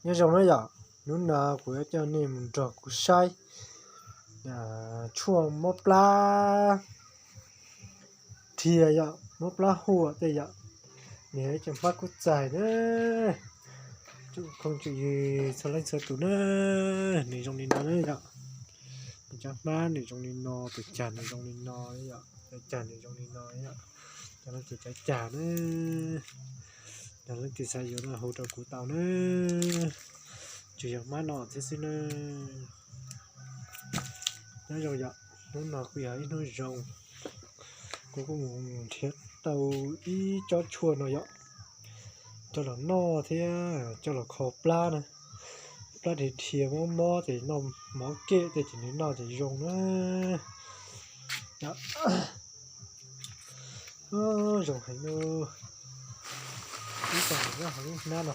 Nyob zoo na yom, hnub no kuv yuav coj nej mus nrog kuv saib tshuaj mob plab dhia yom, mob plab huam tej yom. Nws yog ib cov hmab kub txaig na, tsoom phooj tsoom ywg txhua leej txhua tus na, nws zoo li no na yom. Cov hmab nws zoo li no, tus cag nws zoo li no yom, cov cag nws zoo li no yom. Cov no ces cov cag na, yog leej twg xav yuav no hu rau kuv tau na, tsuas yog hmab no thiab xwb na. Nyob zoo yom, hnub no kuj yog ib hnub zoo, kuv kuj mus nrhiav tau ib tsob tshuaj no yom, coj los noj thiab coj los kho plab na. Plab dhia dhia mob mob ces noj mov kem tej ces nws noj ces zoo na. Zoo heev li. Ib txog nyob hauv lub hnab no,